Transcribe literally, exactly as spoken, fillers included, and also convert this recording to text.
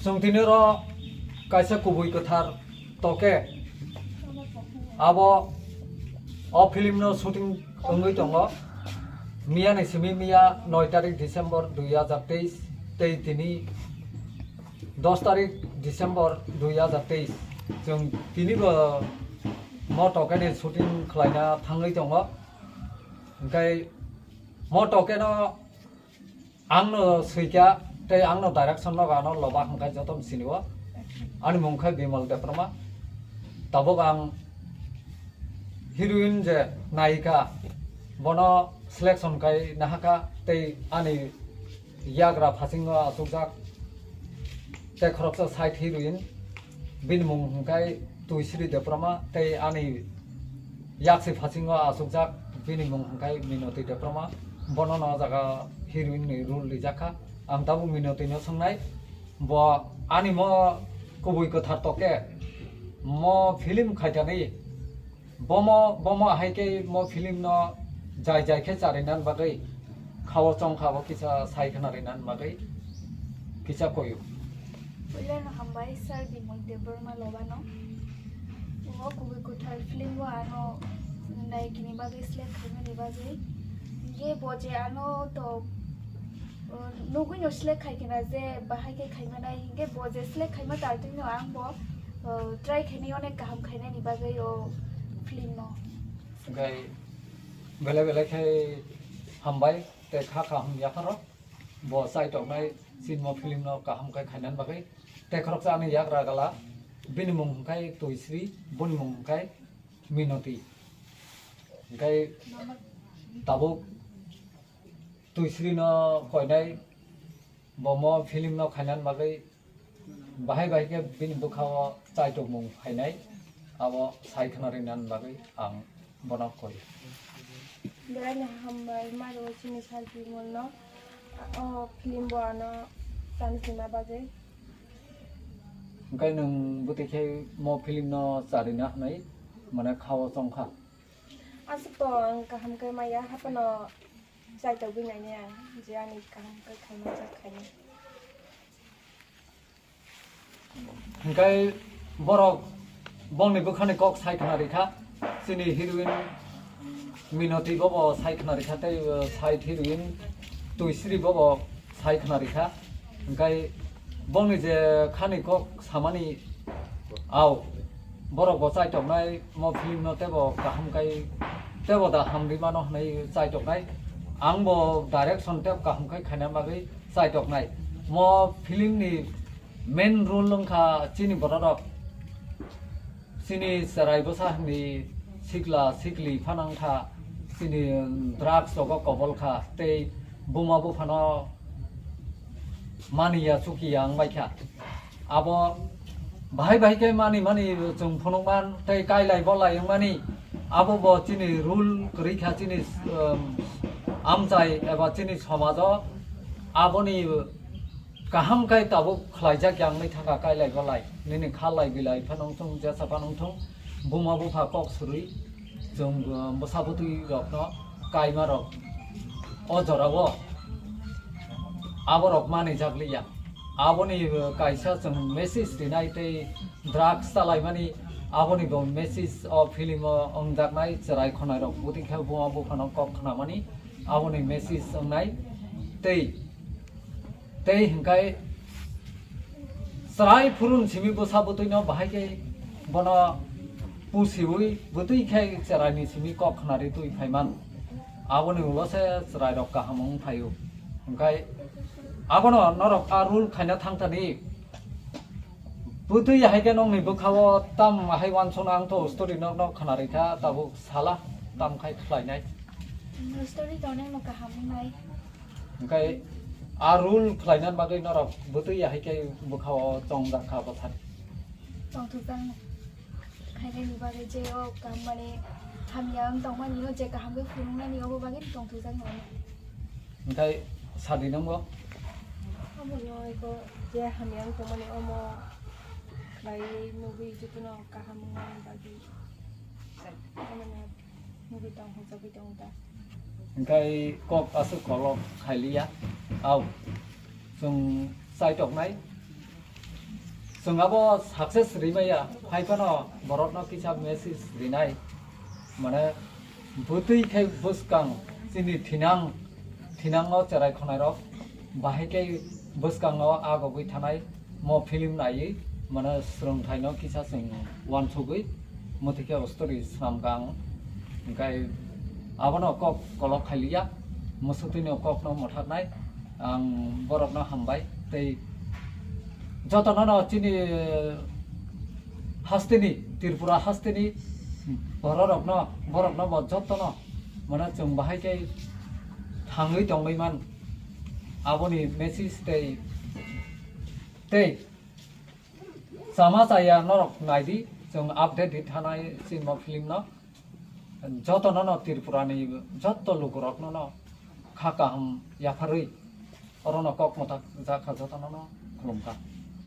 Chwng tini oro kaisa kubui kwthar toke abo o film no shooting wngwi tongo. Miya ni simi miya noi tarik December dui hajar teis tei tini dos tarik December dui hajar teis. Chwng tini bo mo toke ni shooting khlaina thangwi tongo. Hwnkhe mo toke no ang no swikha tei ang no direction no ano loba hwnkhe joto sini o. Ani mung khe Bimal Debbarma. Tabuk ang heroine je nayika bono selection khai nahaka tei ani yagra phasingo achukjak tei khoroksa side heroine bini mung hwnkhe Tuisri Debbarma tei ani yaksi phasingo achukjak bini mung hwnkhe Minoti Debbarma. Bono no o jaga heroine ni role rijak kha. Ang tabuk Minoti no swngnai, bo ani mo kubui kwthar toke mo film khaitani bomo, bomo ahai khe mo film no jai jai khe charinani bagwi khao chong kha bo kisa sai khna rinani bagwi kisa koyu. Puila no hambai sir Bimol Debbarma lobano. O kubui kwthar film o ano naikini bagwi select khaimani bagwi. Hingke bo je ano to, uh, nugui no select khai kena je bahai khe khaimanai hingke bo je select khaima tartwino ang bo, uh, try khainai onek kaham khainani bagwi o film no. Hingke belai belai khe hambai tei kha kaham yapharo. Bo chaitoknai sinmo film no kaham khe khainani bagwi. Tei khoroksa ani yagra gala, bini mung hwnkhe Tuisri, boni mung hwnkhe Minoti. Hwnkhe tabuk Tuisri no koinai, bo mo film no khainani bagwi bahai bahai khe bini bwkhao chaitokmung phainai, abo sai khna rinani bagwi ang bono koi. Belai no hambai maro chini sir Bimol no o film bo ano tani sima bagwi. Hwnkhe nwng bwtwi khe mo film no charina hwnwi mane khao chongkha. Aswk to ang kaham khe maya haphano chaitogwi nainai ang je ani kaham khe khaima jak khainai. Hingkai borok bongni bwkhani kok sai khna rikha, chini heroine Minoti bobo sai khna rikha, tei, uh, side heroine Tuisri bobo sai khna rikha. Hingkai bongni je khani kok samani au borok bo chaitoknai mo film no tebo kaham kai tebo da hamri mano hwnwi chaitoknai. Ang bo direction tebo kaham kai khaina bagwi chaitoknai. Mo film ni main role wngkha chini bororok, chini cherai bwsa hwnwi sikla sikli phanang kha, chini drugs rogo kobol kha, tei buma buphano maniya chukiya wng bai kha. Abo bahai bahai khe mani mani chwng phunukman tei kailai bolai wngmani, abo bo chini rule kwrwi kha, chini, um, amchai eba chini somajo aboni kaham khe tabuk khlaijak ya wngwi thangkha kailai bolai. Nini khalai bilai phano wngthung, jesa phano wngthung, buma bupha kok swrwi chwng, uh, bwsa bwtwi rokno kaima rok o jorao aborok manijak liya. Aboni, uh, kaisa chwng message rinai tei drugs chalaimani aboni bo message o film o wngjaknai chwrai khonai rok bwtwi khe buma buphano kok khnamani aboni message wngnai tei Tei hingkai chwrai phurun simi bwsa bwtwino bahai khe bono pusiwi bwtwi khe chwraini simi kok khnari twi phaiman. Aboni ulo se chwrairok kaham wng phaio. Hingkai abono norok a rule khaina thangthani bwtwi hai khe nokni bwkhao tam hai uansukno ang to story nokno khnarikha tabuk sala tam khai khlainai. Story to nokno kaham wngnai. Hingkai a rule khlaina bagwi norok bwtwi ya hai khe bwkhao chongjak kha bwthar. Tongthokjakno khainani bagwi je o kaham mani hamya wng tongmani o je kaham khe phunuknani obo bagwi tongthokjakno. Hingkai sadi nangbo? Omo no eko je hamya wng tongmani omo khlaiwi nugwi jotono kaham wngnani bagwi. Omo no. Hingkai kok aswk kolok khailiya. Au, chwng chaitoknai Chwng abo success rimaya, hai phano borokno kisa message rinai, mane bwtwi khe bwskang chini thinang, thinango cherai khwnairok bahai khe bwskango agogwi thanai mo film naiwi, mane swrwngthaino kisa chwng uansugwi mwthikhe o story swnamkha ang. Hwnkhe abono kok kolok khailiya, mwswtwino kokno mwthaknai. Ang borokno hambai tei jotono no chini hasteni, Tripura hasteni bororokno, borokno bo jotono mane chwng bahai khe thangwi tongwi man. Aboni message tei, tei chama chaya norok naidi, chwng update di thanai chini bo film no. Jotono no Tripura ni joto lukurokno no kha kaham yapharwi orono kok mwthak jakha jotono no khulumkha.